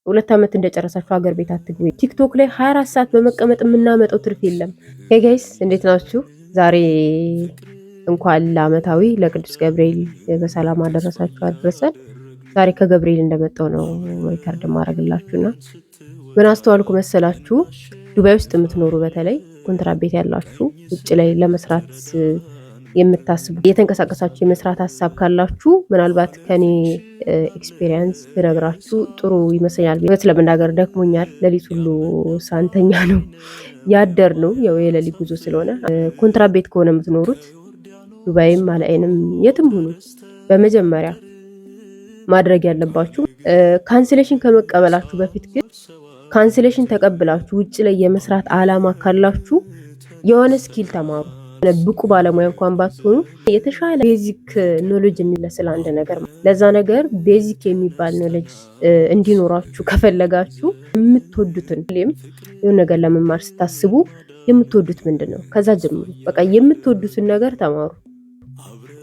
2 ዓመት እንደጨረሳችሁ ሀገር ቤት አትግቡ። ቲክቶክ ላይ 24 ሰዓት በመቀመጥ የምናመጣው ትርፍ የለም። Hey guys፣ እንዴት ናችሁ? ዛሬ እንኳን ለዓመታዊ ለቅዱስ ገብርኤል በሰላም አደረሳችሁ አደረሰን። ዛሬ ከገብርኤል እንደመጣው ነው record ማድረግላችሁና ምን አስተዋልኩ መሰላችሁ? ዱባይ ውስጥ የምትኖሩ፣ በተለይ ኮንትራት ቤት ያላችሁ፣ ውጭ ላይ ለመስራት የምታስቡ፣ የተንቀሳቀሳችሁ የመስራት ሀሳብ ካላችሁ ምናልባት ከኔ experience ብነግራችሁ ጥሩ ይመስለኛል። እውነት ለመናገር ደክሞኛል። ሌሊት ሁሉ ሳንተኛ ነው ያደርነው። ያው የሌሊት ጉዞ ስለሆነ። ኮንትራት ቤት ከሆነ የምትኖሩት ዱባይም አልአይንም የትም ሁኑ፣ በመጀመሪያ ማድረግ ያለባችሁ cancellation ከመቀበላችሁ በፊት ግን cancellation ተቀብላችሁ ውጭ ላይ የመስራት አላማ ካላችሁ የሆነ skill ተማሩ። ብቁ ባለሙያ እንኳን ባትሆኑ የተሻለ basic knowledge የሚመስል አንድ ነገር፣ ለዛ ነገር basic የሚባል knowledge እንዲኖራችሁ ከፈለጋችሁ የምትወዱትን፣ ሁሌም የሆነ ነገር ለመማር ስታስቡ የምትወዱት ምንድን ነው? ከዛ ጀምሩ። በቃ የምትወዱትን ነገር ተማሩ።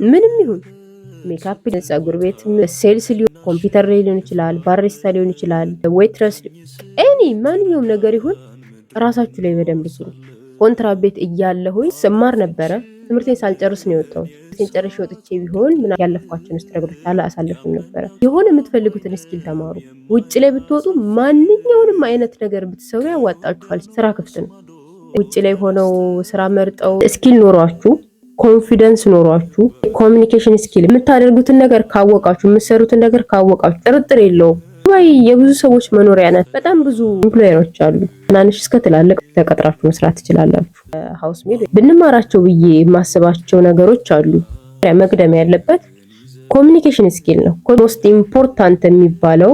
ምንም ይሁን ሜካፕ፣ ፀጉር ቤት፣ sales ሊሆን፣ ኮምፒውተር ላይ ሊሆን ይችላል፣ barista ሊሆን ይችላል፣ waitress፣ any ማንኛውም ነገር ይሁን ራሳችሁ ላይ በደንብ ስሩ። ኮንትራት ቤት እያለሁኝ ስማር ነበረ። ትምህርቴን ሳልጨርስ ነው የወጣሁት። ትምህርቴን ጨርሼ ወጥቼ ቢሆን ምን ያለፍኳቸውን struggle ኦች አላሳልፍም ነበረ። የሆነ የምትፈልጉትን skill ተማሩ። ውጭ ላይ ብትወጡ ማንኛውንም አይነት ነገር ብትሰሩ ያዋጣችኋል። ስራ ክፍት ነው። ውጭ ላይ ሆነው ስራ መርጠው skill ኖሯችሁ፣ confidence ኖሯችሁ፣ communication skill፣ የምታደርጉትን ነገር ካወቃችሁ፣ የምትሰሩትን ነገር ካወቃችሁ ጥርጥር የለውም። ዱባይ የብዙ ሰዎች መኖሪያ ናት። በጣም ብዙ employer ኦች አሉ። ትናንሽ እስከ ትላልቅ ተቀጥራችሁ መስራት ትችላላችሁ። House maid ብንማራቸው ብዬ የማስባቸው ነገሮች አሉ። መቅደም ያለበት communication skill ነው። Most important የሚባለው፣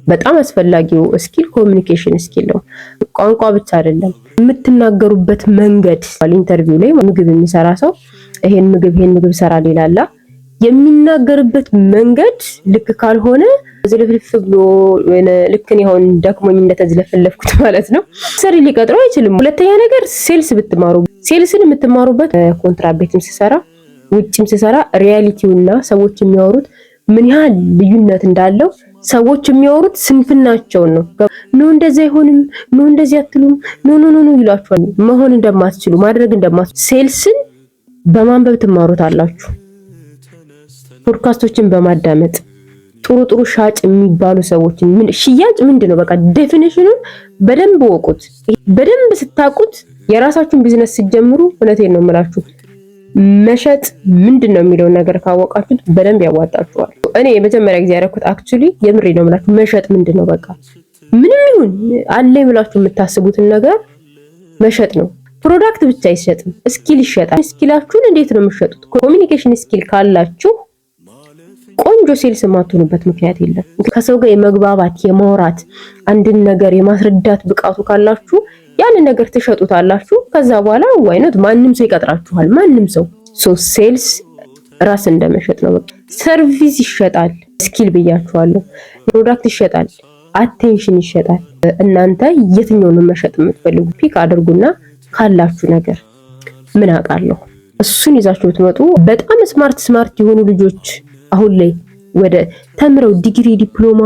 በጣም አስፈላጊው skill communication skill ነው። ቋንቋ ብቻ አይደለም፣ የምትናገሩበት መንገድ። Interview ላይ ምግብ የሚሰራ ሰው ይሄን ምግብ ይሰራል ይላላ። የሚናገርበት መንገድ ልክ ካልሆነ፣ ዝልፍልፍ ብሎ፣ ልክ እኔ አሁን ደክሞኝ እንደተዝለፈለፍኩት ማለት ነው፣ ሰሪ ሊቀጥረው አይችልም። ሁለተኛ ነገር sales ብትማሩ፣ sales ን የምትማሩበት፣ ኮንትራት ቤትም ስሰራ ውጭም ስሰራ reality ውና ሰዎች የሚያወሩት ምን ያህል ልዩነት እንዳለው፣ ሰዎች የሚያወሩት ስንፍናቸውን ነው። No፣ እንደዚህ አይሆንም፣ no፣ እንደዚህ አትሉም፣ no, no, no ይሏቸዋል። መሆን እንደማትችሉ፣ ማድረግ እንደማትችሉ sales ን በማንበብ ትማሩታላችሁ። ፖድካስቶችን በማዳመጥ ጥሩ ጥሩ ሻጭ የሚባሉ ሰዎችን፣ ሽያጭ ምንድን ነው? በቃ definition ኑን በደንብ እወቁት። በደንብ ስታውቁት የራሳችሁን ቢዝነስ ስትጀምሩ፣ እውነቴን ነው የምላችሁ፣ መሸጥ ምንድን ነው የሚለውን ነገር ካወቃችሁት በደንብ ያዋጣችኋል። እኔ የመጀመሪያ ጊዜ ያደረኩት actually የምሬ ነው የምላችሁ፣ መሸጥ ምንድን ነው፣ በቃ ምንም ይሁን አለ ብላችሁ የምታስቡትን ነገር መሸጥ ነው። Product ብቻ አይሸጥም፣ skill ይሸጣል። Skill ኣችሁን እንዴት ነው የምትሸጡት? Communication skill ካላችሁ ቆንጆ sales የማትሆኑበት ምክንያት የለም። ከሰው ጋር የመግባባት፣ የማውራት፣ አንድን ነገር የማስረዳት ብቃቱ ካላችሁ ያንን ነገር ትሸጡታላችሁ። ከዛ በኋላ why not ማንም ሰው ይቀጥራችኋል። ማንም ሰው። So sales ራስ እንደመሸጥ ነው። በቃ service ይሸጣል። Skill ብያችኋለሁ። Product ይሸጣል። Attention ይሸጣል። እናንተ የትኛውን መሸጥ የምትፈልጉ pick አድርጉና ካላችሁ ነገር ምን አውቃለሁ እሱን ይዛችሁ ብትመጡ፣ በጣም smart smart የሆኑ ልጆች አሁን ላይ ወደ ተምረው ዲግሪ፣ ዲፕሎማ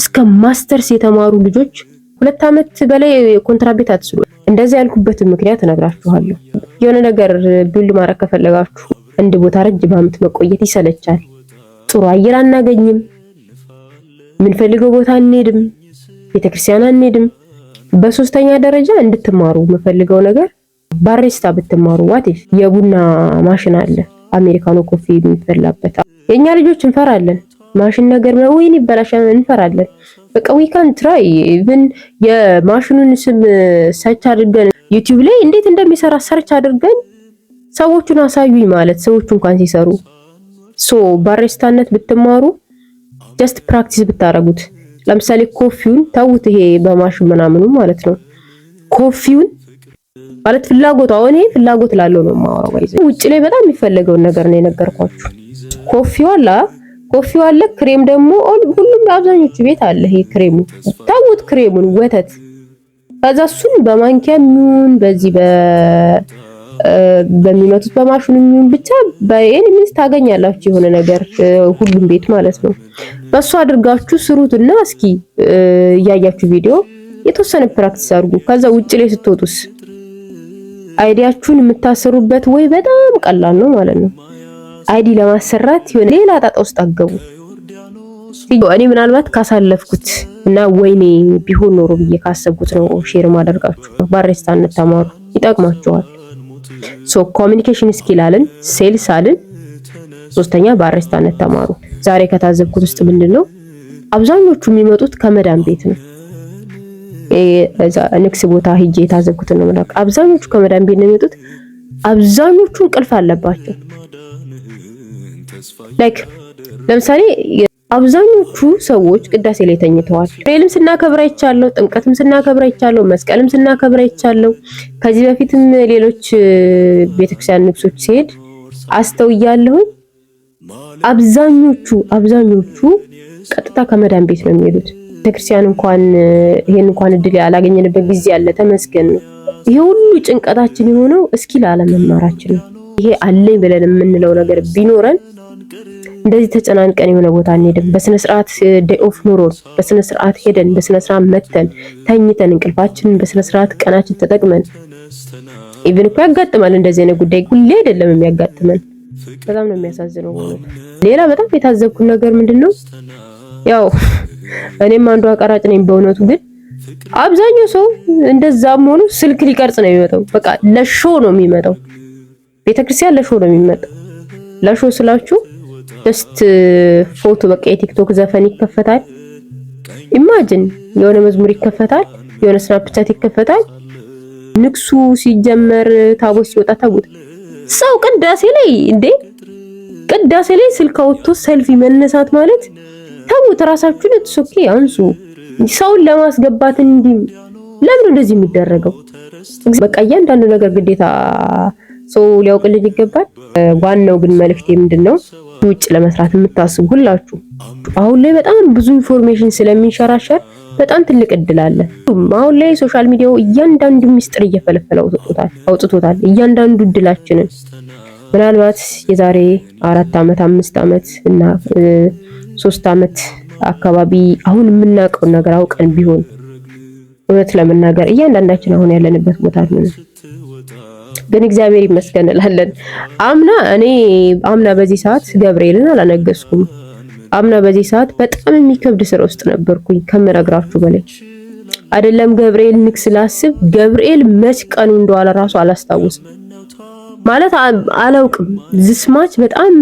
እስከ ማስተርስ የተማሩ ልጆች 2 ዓመት በላይ ኮንትራት ቤት አትስሩ። እንደዚህ ያልኩበትን ምክንያት እነግራችኋለሁ። የሆነ ነገር build ማድረግ ከፈለጋችሁ አንድ ቦታ ረጅም ዓመት መቆየት ይሰለቻል። ጥሩ አየር አናገኝም። የምንፈልገው ቦታ አንሄድም። ቤተክርስቲያን አንሄድም። በሶስተኛ ደረጃ እንድትማሩ የምፈልገው ነገር barista ብትማሩ፣ what if የቡና ማሽን አለ፣ አሜሪካኖ coffee የሚፈላበት። የኛ ልጆች እንፈራለን። ማሽን ነገር ወይን ይበላሻል እንፈራለን። በቃ we can try even የማሽኑን ስም search አድርገን፣ ዩቲዩብ ላይ እንዴት እንደሚሰራ search አድርገን ሰዎቹን አሳዩኝ ማለት፣ ሰዎቹ እንኳን ሲሰሩ። So barista ነት ብትማሩ፣ just practice ብታረጉት፣ ለምሳሌ coffee ውን ተውት፣ ይሄ በማሽን ምናምኑ ማለት ነው። Coffee ውን ማለት ፍላጎቱ፣ አሁን ይሄ ፍላጎት ላለው ነው የማወራው። ውጭ ላይ በጣም የሚፈለገውን ነገር ነው የነገርኳችሁ። Coffee ው አለ፣ coffee ው አለ፣ ክሬም ደግሞ ሁሉም አብዛኞቹ ቤት አለ። ይሄ ክሬሙ ተውት፣ ክሬሙን ወተት፣ ከዛ እሱን በማንኪያ የሚሆን በዚህ በሚመቱት በማሽኑ የሚሆን ብቻ በ any means ታገኛላችሁ የሆነ ነገር ሁሉም ቤት ማለት ነው። በእሱ አድርጋችሁ ስሩትና እስኪ እያያችሁ ቪዲዮ የተወሰነ practice አድርጉ። ከዛ ውጭ ላይ ስትወጡስ ID ያችሁን የምታሰሩበት ወይ በጣም ቀላል ነው ማለት ነው። ID ለማሰራት የሆነ ሌላ ጣጣ ውስጥ አገቡ። እኔ ምናልባት ካሳለፍኩት እና ወይኔ ቢሆን ኖሮ ብዬ ካሰብኩት ነው share ማደርጋችሁ። ባሪስታነት ተማሩ፣ ይጠቅማችኋል። So communication skill አልን፣ sales አልን፣ ሶስተኛ ባሪስታነት ተማሩ። ዛሬ ከታዘብኩት ውስጥ ምንድን ነው፣ አብዛኞቹ የሚመጡት ከመዳም ቤት ነው። ንግስ ቦታ ሂጄ የታዘብኩትን ነው የምላችሁ። አብዛኞቹ ከመዳም ቤት ነው የሚመጡት። አብዛኞቹ እንቅልፍ አለባቸው። Like ለምሳሌ አብዛኞቹ ሰዎች ቅዳሴ ላይ ተኝተዋል። ገብርኤልም ስናከብር አይቻለሁ፣ ጥምቀትም ስናከብር አይቻለሁ፣ መስቀልም ስናከብር አይቻለሁ። ከዚህ በፊትም ሌሎች ቤተክርስቲያን ንግሶች ሲሄድ አስተውያለሁኝ። አብዛኞቹ ቀጥታ ከመዳን ቤት ነው የሚሄዱት። ቤተክርስቲያን እንኳን ይሄን እንኳን እድል ያላገኘንበት ጊዜ አለ። ተመስገን ነው። ይሄ ሁሉ ጭንቀታችን የሆነው skill አለመማራችን ነው። ይሄ አለኝ ብለን የምንለው ነገር ቢኖረን እንደዚህ ተጨናንቀን የሆነ ቦታ አንሄድም። በስነ ስርዓት day off ኖሮን በስነ ስርዓት ሄደን በስነ ስርዓት መተን ተኝተን እንቅልፋችንን በስነ ስርዓት ቀናችን ተጠቅመን፣ even እኮ ያጋጥማል እንደዚህ አይነት ጉዳይ፣ ሁሌ አይደለም የሚያጋጥመን። በጣም ነው የሚያሳዝነው በእውነቱ። ሌላ በጣም የታዘብኩት ነገር ምንድን ነው፣ ያው እኔም አንዱ አቀራጭ ነኝ በእውነቱ፣ ግን አብዛኛው ሰው እንደዛም ሆኖ ስልክ ሊቀርጽ ነው የሚመጣው። በቃ ለ show ነው የሚመጣው። ቤተክርስቲያን ለ show ነው የሚመጣው። ለ show ስላችሁ just ፎቶ፣ በቃ የቲክቶክ ዘፈን ይከፈታል። Imagine የሆነ መዝሙር ይከፈታል፣ የሆነ ስናፕቻት ይከፈታል። ንግሱ ሲጀመር ታቦት ሲወጣ ታቦት ሰው ቅዳሴ ላይ እንዴ፣ ቅዳሴ ላይ ስልክ አውጥቶ ሰልፊ መነሳት ማለት ተውት፣ ራሳችሁን it's okay አንሱ። ሰውን ለማስገባት እንዲህ ለምን እንደዚህ የሚደረገው? በቃ እያንዳንዱ ነገር ግዴታ ሰው ሊያውቅልን ይገባል። ዋናው ግን መልእክቴ ምንድን ነው? ውጭ ለመስራት የምታስቡ ሁላችሁ አሁን ላይ በጣም ብዙ information ስለሚንሸራሸር በጣም ትልቅ እድል አለ። አሁን ላይ social media ው እያንዳንዱ ሚስጥር እየፈለፈለ አውጥቶታል። እያንዳንዱ እድላችንን ምናልባት የዛሬ 4 ዓመት፣ 5 ዓመት እና 3 ዓመት አካባቢ አሁን የምናውቀውን ነገር አውቀን ቢሆን እውነት ለመናገር እያንዳንዳችን አሁን ያለንበት ቦታ ነው። ግን እግዚአብሔር ይመስገን እንላለን። አምና እኔ አምና በዚህ ሰዓት ገብርኤልን አላነገስኩም። አምና በዚህ ሰዓት በጣም የሚከብድ ስራ ውስጥ ነበርኩኝ ከምነግራችሁ በላይ። አይደለም ገብርኤል ንግስ ላስብ፣ ገብርኤል መች ቀኑ እንደዋለ ራሱ አላስታውስም። ማለት አላውቅም። This much በጣም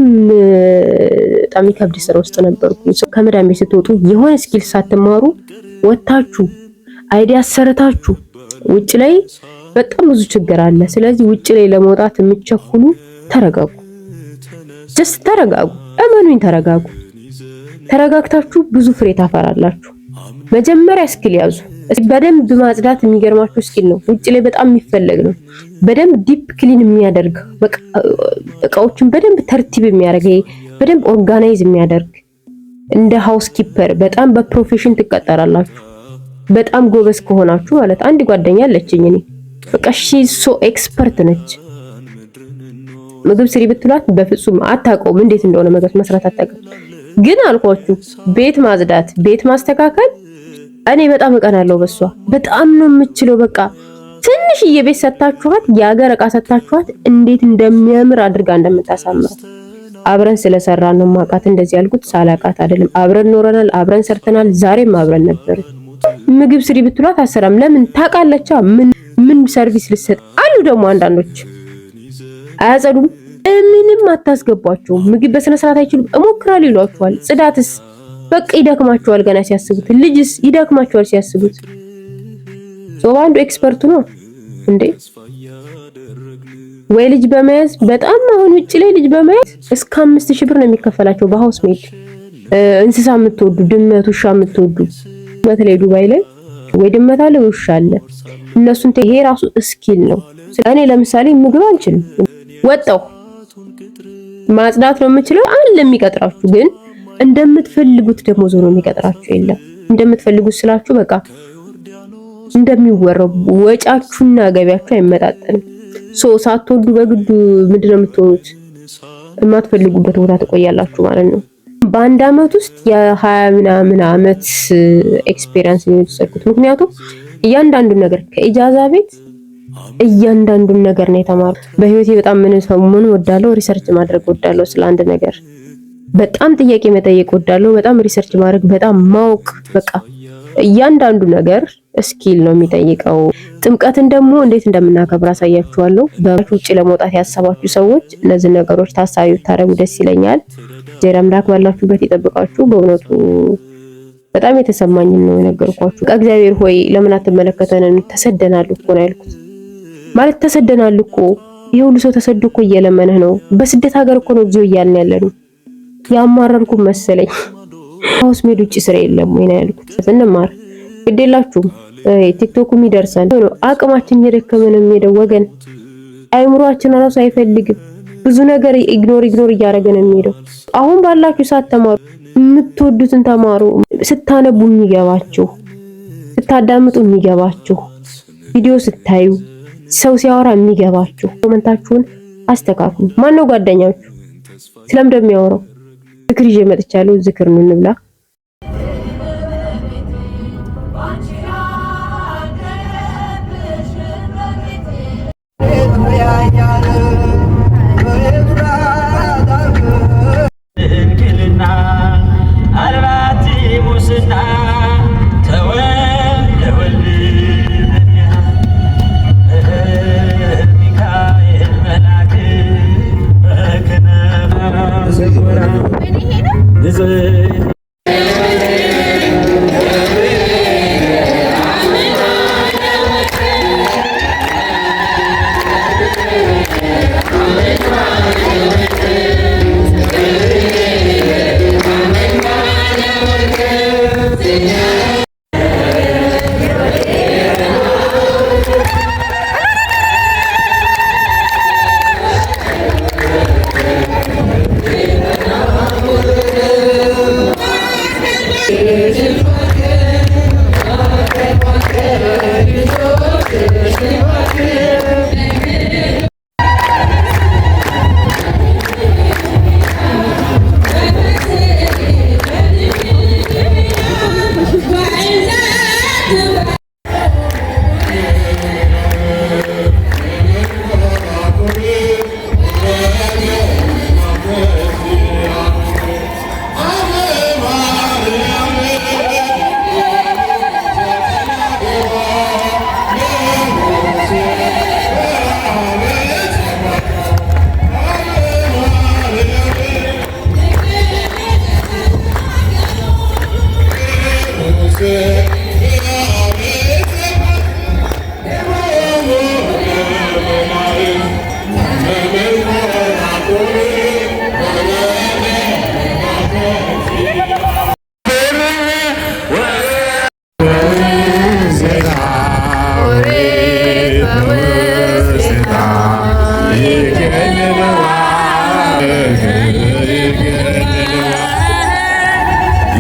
በጣም የሚከብድ ስራ ውስጥ ነበርኩኝ። ከመዳም ቤት ስትወጡ የሆነ skill ሳትማሩ ወታችሁ ID አሰርታችሁ ውጭ ላይ በጣም ብዙ ችግር አለ። ስለዚህ ውጭ ላይ ለመውጣት የምትቸኩሉ ተረጋጉ። Just ተረጋጉ። እመኑኝ፣ ተረጋጉ። ተረጋግታችሁ ብዙ ፍሬ ታፈራላችሁ። መጀመሪያ skill ያዙ። በደንብ ማጽዳት የሚገርማችሁ skill ነው። ውጭ ላይ በጣም የሚፈለግ ነው። በደንብ deep clean የሚያደርግ፣ እቃዎችን በደንብ ተርቲብ የሚያደርግ፣ በደንብ organize የሚያደርግ፣ እንደ housekeeper በጣም በ profession ትቀጠራላችሁ። በጣም ጎበዝ ከሆናችሁ ማለት። አንድ ጓደኛ አለችኝ እኔ፣ በቃ she so expert ነች። ምግብ ስሪ ብትሏት በፍጹም አታውቀውም፣ እንዴት እንደሆነ ምግብ መስራት አታውቅም። ግን አልኳችሁ ቤት ማጽዳት፣ ቤት ማስተካከል እኔ በጣም እቀናለሁ በሷ። በጣም ነው የምችለው። በቃ ትንሽዬ ቤት ሰታችኋት፣ የሀገር እቃ ሰታችኋት እንዴት እንደሚያምር አድርጋ እንደምታሳምረው። አብረን ስለሰራን ነው ማውቃት እንደዚህ ያልኩት፣ ሳላቃት አይደለም። አብረን ኖረናል፣ አብረን ሰርተናል፣ ዛሬም አብረን ነበር። ምግብ ስሪ ብትሏት አሰራም። ለምን? ታውቃለቻ ምን ምን service ልሰጥ። አሉ ደግሞ አንዳንዶች አያጸዱም፣ ምንም አታስገቧቸውም። ምግብ በስነ ስርዓት አይችሉም። እሞክራለሁ ይሏቸዋል። ጽዳትስ በቃ ይደክማቸዋል ገና ሲያስቡት። ልጅስ ይደክማቸዋል ሲያስቡት። So አንዱ expert ኡ ነው እንዴ ወይ ልጅ በመያዝ፣ በጣም አሁን ውጭ ላይ ልጅ በመያዝ እስከ 5,000 ብር ነው የሚከፈላቸው በ housemaid። እንስሳ የምትወዱ፣ ድመት፣ ውሻ የምትወዱ፣ በተለይ ዱባይ ላይ ወይ ድመት አለ ወይ ውሻ አለ። እነሱን ይሄ ራሱ skill ነው። እኔ ለምሳሌ ምግብ አልችልም። ወጣው ማጽዳት ነው የምችለው። አለ የሚቀጥራችሁ፣ ግን እንደምትፈልጉት ደሞዝ ሆኖ የሚቀጥራችሁ የለም። እንደምትፈልጉት ስላችሁ በቃ እንደሚወራው ወጫችሁና ገቢያችሁ አይመጣጠንም። So ሳትወዱ በግዱ ምንድነው የምትሆኑት? የማትፈልጉበት ቦታ ትቆያላችሁ ማለት ነው። በአንድ አመት ውስጥ የ20 ምናምን አመት experience ነው የወሰድኩት። ምክንያቱም እያንዳንዱን ነገር ከኢጃዛ ቤት እያንዳንዱን ነገር ነው የተማርኩት። በህይወቴ በጣም ምን ሰው ምን ወዳለው research ማድረግ ወዳለው፣ ስለ አንድ ነገር በጣም ጥያቄ መጠየቅ ወዳለው፣ በጣም research ማድረግ፣ በጣም ማወቅ፣ በቃ እያንዳንዱ ነገር skill ነው የሚጠይቀው። ጥምቀትን ደግሞ እንዴት እንደምናከብር አሳያችኋለሁ። በውጭ ለመውጣት ያሰባችሁ ሰዎች እነዚህ ነገሮች ታሳቢ ብታደርጉ ደስ ይለኛል። እግዚአብሔር አምላክ ባላችሁበት ይጠብቃችሁ። በእውነቱ በጣም የተሰማኝን ነው የነገርኳችሁ። እግዚአብሔር ሆይ ለምን አትመለከተንም? ተሰደናል እኮ ነው ያልኩት። ማለት ተሰደናል እኮ፣ ይሄ ሁሉ ሰው ተሰዶ እኮ እየለመነህ ነው። በስደት ሀገር እኮ ነው እግዚኦ እያልን ያለ ነው። ያማረርኩ መሰለኝ። Housemaid ውጭ ስራ የለም ወይ ነው ያልኩት። እንማር ግዴላችሁም። ቲክቶኩም ይደርሳል። አቅማችን እየደከመ ነው የሚሄደው ወገን። አይምሯችን ራሱ አይፈልግም። ብዙ ነገር ignore ignore እያደረገ ነው የሚሄደው። አሁን ባላችሁ ሰዓት ተማሩ፣ የምትወዱትን ተማሩ። ስታነቡ የሚገባችሁ፣ ስታዳምጡ የሚገባችሁ፣ ቪዲዮ ስታዩ፣ ሰው ሲያወራ የሚገባችሁ፣ comment ኣችሁን አስተካክሉ። ማን ነው ጓደኛችሁ? ስለምን እንደሚያወራው ዝክር ይዤ መጥቻለሁ። ዝክር ነው እንብላ።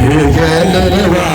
ይገለልዋ።